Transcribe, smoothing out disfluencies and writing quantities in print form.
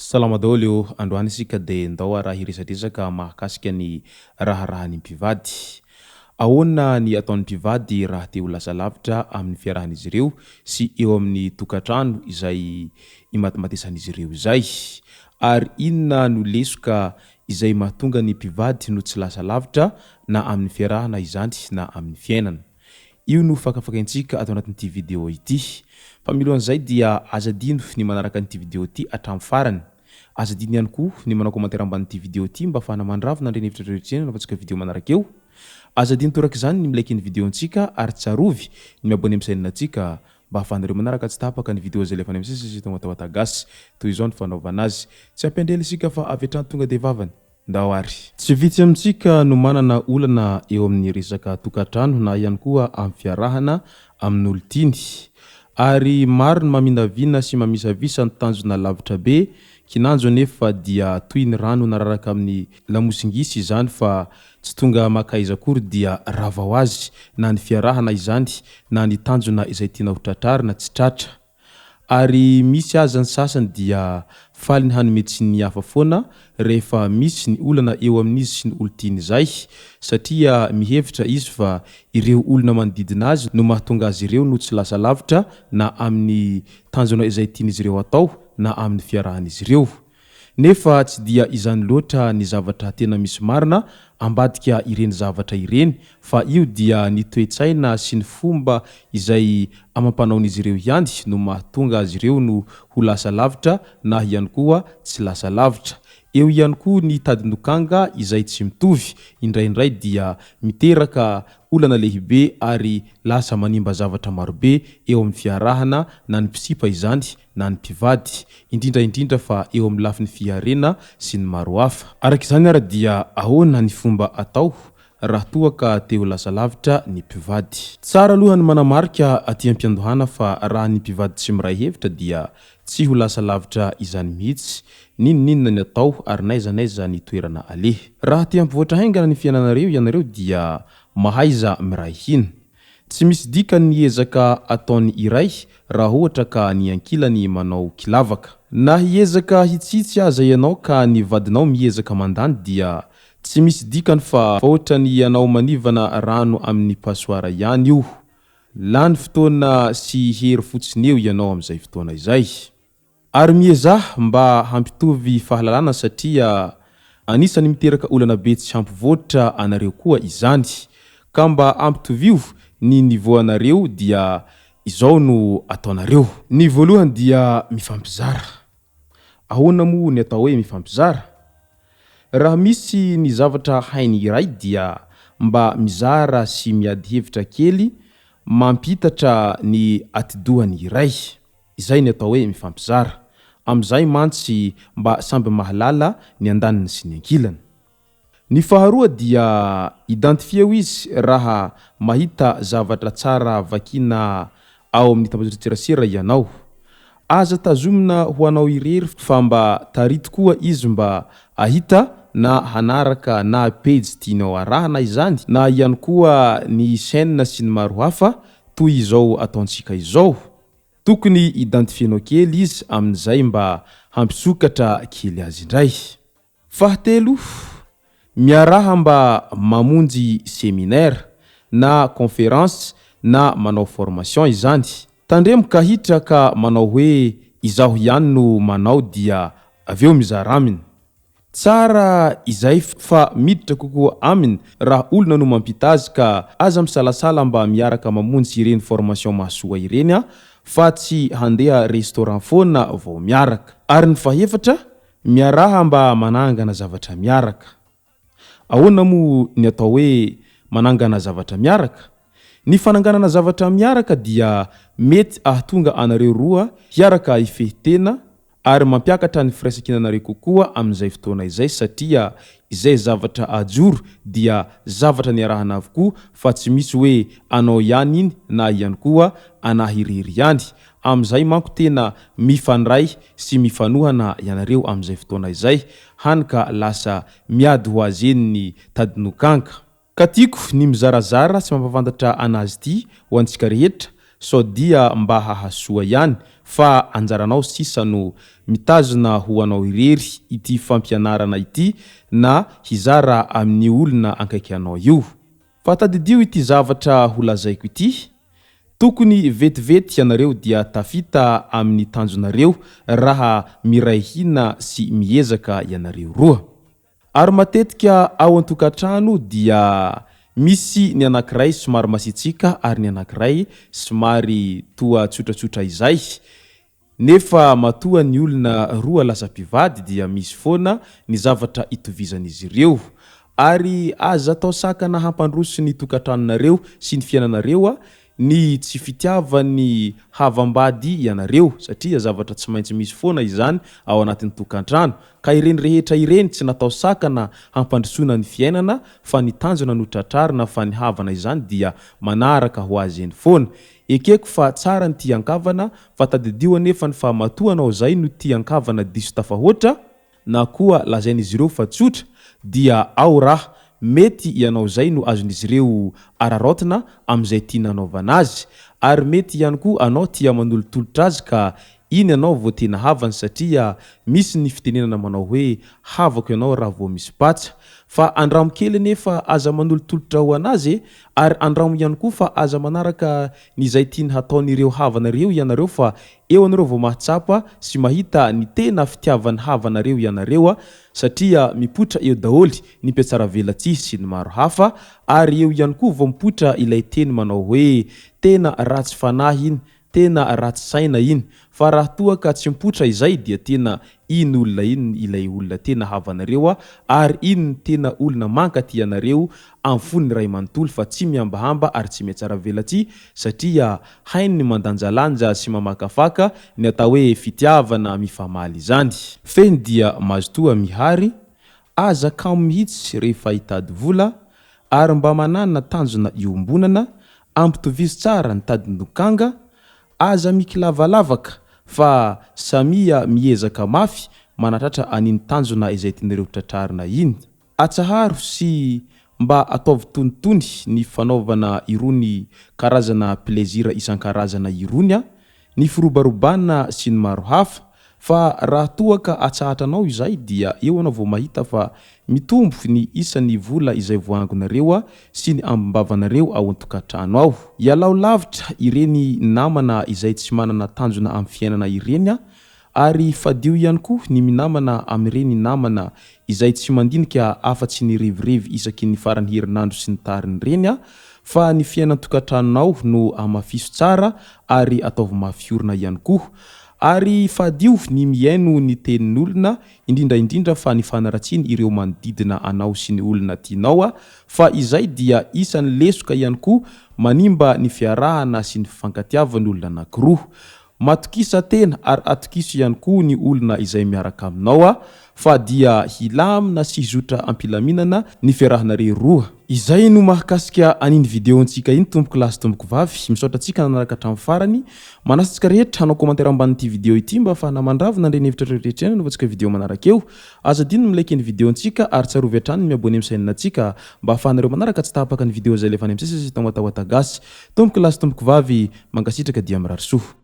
Salama daholo ô, androany isika dia ndao ara hiresadresaka mahakasika ny raharahan'ny mpivady. Ahoana ny ataon'ny mpivady raha te ho lasa lavitra amin'ny fiarahan'izy ireo sy eo amin'ny tokantrano izay imatimatesan'izy ireo izay? Ary inona no lesoka izay mahatonga ny mpivady no tsy lasa lavitra na amin'ny fiarahana izany na amin'ny fiainana? Io no fakafakaintsika ato anatin'ity video ity. Fa milohan'izay dia aza adino ny manaraka an'ity video ity hatramin'ny farany. Aza adino ihany koa ny manao commentaire ambanin'ity video ity mba ahafahana mandravona an'ireny hevitra rehetra ireny anaovantsika video manaraka eo. Aza adino torak'izany ny mi-like ny video-ntsika ary tsarovy ny mi-abonner amin'ny chaîne-ntsika mba ahafahanareo manaraka tsy tapaka ny video izay alefanay misesy eto Watawata Gasy. Toy izao ny fanaovana azy. Tsy hampiandry ela isika fa avy hatrany tonga dia vavany. Ndao ary. Tsy vitsy amintsika no manana olana eo amin'ny resaka tokantrano na ihany koa amin'ny fiarahana amin'olon-tiany. Ary maro ny maminavina sy mamisavisa ny tanjona lavitra be, kinanjo anefa dia toy ny rano nararaka amin'ny lamosin-gisy izany fa tsy tonga maka aiza akory dia rava ho azy na ny fiarahana izany na ny tanjona izay tiana ho tratrarina tsy tratra. Ary misy aza ny sasany dia faly ny hanome tsiny ny hafa foana rehefa misy ny olana eo amin'izy sy ny olon-tiany izay satria mihevitra izy fa ireo olona manodidina azy no mahatonga azy ireo no tsy lasa lavitra na amin'ny tanjona izay tian'izy ireo atao na amin'ny fiarahan'izy ireo. Nefa tsy dia izany loatra ny zavatra tena misy marina ambadika ireny zavatra ireny fa io dia ny toe-tsaina sy ny fomba izay amam-panaon'izy ireo ihany no mahatonga azy ireo no ho lasa lavitra na ihany koa tsy lasa lavitra. Eo ihany koa ny tadin-dokanga izay tsy mitovy indraindray dia miteraka olana lehibe ary lasa manimba zavatra marobe eo amin'ny fiarahana na ny mpisipa izany na ny mpivady, indrindra indrindra fa eo amin'ny lafiny fiharena sy ny maro hafa. Araka izany ary dia ahoana ny fomba atao raha toa ka te ho lasa lavitra ny mpivady? Tsara aloha ny manamarika aty am-piandohana fa raha ny mpivady tsy miray hevitra dia tsy ho lasa lavitra izany mihitsy, n'inon'inona ny atao ary n'aiza n'aiza ny toerana aleha. Raha te hampivoatra haingana ny fiainanareo ianareo dia mahaiza miray hina. Tsy misy dikany ny ezaka ataon'ny iray raha ohatra ka ny ankilany manao kilavaka. Na hiezaka hitsitsy aza ianao ka ny vadinao miezaka mandany dia tsy misy dikany fa ohatran'ny ianao manivana rano amin'ny passoire ihany io. Lany fotoana sy hery fotsiny eo ianao amin'izay fotoana izay. Ary miezaha mba hampitovy fahalalana satria anisan'ny miteraka olana be tsy hampivoatra anareo koa izany. Ka mba ampitovio ny niveau anareo dia izao no ataonareo. Ny voalohany dia mifampizara. Ahoana moa ny atao hoe mifampizara? Raha misy ny zavatra hainy iray dia mba mizara sy miady hevitra kely mampitatra ny atidohany iray. Izay ny atao hoe mifampizara. Amin'izay mantsy mba samby mahalala ny andaniny sy ny ankilany. Ny faharoa dia identifier-o izy raha mahita zavatra tsara vakiana ao amin'ny tambajotran-tserasera ianao. Aza tazomina ho anao irery fa mba tarito koa izy mba ahita na hanaraka na pejy tianao arahana izany na ihany koa ny chaîne sy ny maro hafa toy izao ataontsika izao. Tokony identifier-nao kely izy amin'izay mba hampisokatra kely azy indray. Fahatelo, miaraha mba mamonjy seminaire na conférence na manao formation izany. Tandremo ka hitra ka manao hoe izaho ihany no manao dia avy eo mizara aminy. Tsara izay fa miditra kokoa aminy raha olona no mampita azy ka aza misalasala mba miaraka mamonjy ireny formation mahasoa ireny a fa tsy handeha restaurant foana vao miaraka. Ary ny fahefatra, miaraha mba manangana zavatra miaraka. Ahoana moa ny atao hoe manangana zavatra miaraka? Ny fananganana zavatra miaraka dia mety ahatonga anareo roa hiaraka hifehy tena ary mampiakatra ny firaisankinanareo kokoa amin'izay fotoana izay satria izay zavatra ajoro dia zavatra niarahana avokoa fa tsy misy hoe anao ihany iny na ihany koa anahy irery ihany. Amin'izay manko tena mifandray sy mifanohana ianareo amin'izay fotoana izay hany ka lasa miady ho azy eny ny tadinokanka. Ka tiako ny mizarazara sy mampahafantatra anazy ity ho antsika rehetra. sao dia mba hahasoa ihany fa anjaranao sisa no mitazona ho anao irery ity fampianarana ity na hizara amin'io olona ankaiky anao io. Fa tadidio ity zavatra ho lazaiko ity, tokony vetivety ianareo dia tafita amin'ny tanjonareo raha miray hina sy miezaka ianareo roa. Ary matetika ao an-tokantrano dia misy ny anankiray somary masiatsiaka ary ny anankiray somary toa tsotratsotra izay. Nefa matoa ny olona roa lasa mpivady dia misy foana ny zavatra itovizan'izy ireo. Ary aza atao sakana hampandroso ny tokantranonareo sy ny fiainanareo ny tsy fitiavan'ny havam-bady ianareo satria zavatra tsy maintsy misy foana izany ao anatin'ny tokantrano ka ireny rehetra ireny tsy natao sakana hampandrosoana ny fiainana fa ny tanjona no tratrarina fa ny havana izany dia manaraka ho azy eny foana. Ekeko fa tsara ny tian-kavana fa tadidio anefa ny fa matoa anao zay no tian-kavana diso tafahoatra, na koa lazain'izy ireo fa tsotra dia ao raha mety ianao zay no azon'izy ireo araraotina amin'izay tiana anaovana azy ary mety ihany koa anao tia manolotolotra azy ka iny ianao vao tena havany satria misy ny fitenenana manao hoe havako ianao raha vao misy patsa fa andramo kely anefa aza manolotolotra ho an'azy e ary andramo ihany koa fa aza manaraka ny izay tiany hataon'ireo havanareo ianareo fa Eo anareo vao mahatsapa sy mahita ny tena fitiavan'ny havanareo ianareo a, satria mipoitra eo daholo ny mpihatsaravelatsihy sy ny maro hafa, ary eo ihany koa vao mipoitra ilay teny manao hoe tena ratsy fanahy iny, tena ratsy saina iny, fa raha toa ka tsy mipoitra izay dia tena iny olona iny ilay olona tena havanareo a, ary iny no tena olona mankatia anareo amin'ny fony iray manontolo fa tsy mihambahamba ary tsy mihatsaravelatsihy satria hainy ny mandanjalanja sy mamakafaka ny atao hoe fitiavana mifamaly izany. Fehiny dia mazotoa mihary, aza kamo mihitsy rehefa hitady vola ary mba manàna tanjona iombonana, ampitovizo tsara ny tadin-dokanga, aza mikilavalavaka fa samia miezaka mafy manatratra an'iny tanjona izay tianareo tratrarina iny. Atsaharo sy mba ataovy tonitony ny fanaovana irony karazana plaisir isan-karazana irony a, ny firobarobana sy ny maro hafa, fa raha toa ka atsahatranao izay dia eo anao vao mahita fa mitombo ny isan'ny vola izay voaangonareo sy ny ambim-bavanareo ao an-tokantrano ao. Ialao lavitra ireny namana izay tsy manana tanjona amin'ny fiainana ireny a, Ary fadio ihany koa ny minamana amin'ireny namana izay tsy mandinika afa-tsy ny revirevy isaky ny faran'ny herinandro sy ny tariny ireny a! Fa ny fiainan-tokantranonao no amafiso tsara ary ataovy mafy orina ihany koa. Ary fadio ny mihaino ny tenin'olona, indrindra indrindra fa ny fanaratsiany ireo manodidina anao sy ny olona tianao a! Fa izay dia isan'ny lesoka ihany koa manimba ny fiarahana sy ny fifankatiavan'olona anankiroa. Matokisa tena ary atokiso ihany koa ny olona izay miaraka aminao a fa dia hilamina sy hizotra am-pilaminana ny fiarahanareo roa. Izay no mahakasika an'iny video-ntsika iny tompoko lahy sy tompoko vavy. Misaotra antsika nanaraka hatramin'ny farany. Manasa antsika rehetra hanao commentaire ambanin'ity video ity mba ahafahana mandravona an'ireny hevitrareo rehetra ireny anaovantsika video manaraka eo. Aza adino ny mi-like ny video-ntsika ary tsarovy hatrany ny mi-abonner amin'ny chaîne-ntsika mba ahafahanareo manaraka tsy tapaka ny video izay alefa any amin'ny sisa sy eto Tamatawata Gasy. Tompoko lahy sy tompoko vavy, mankasitraka dia mirary soa.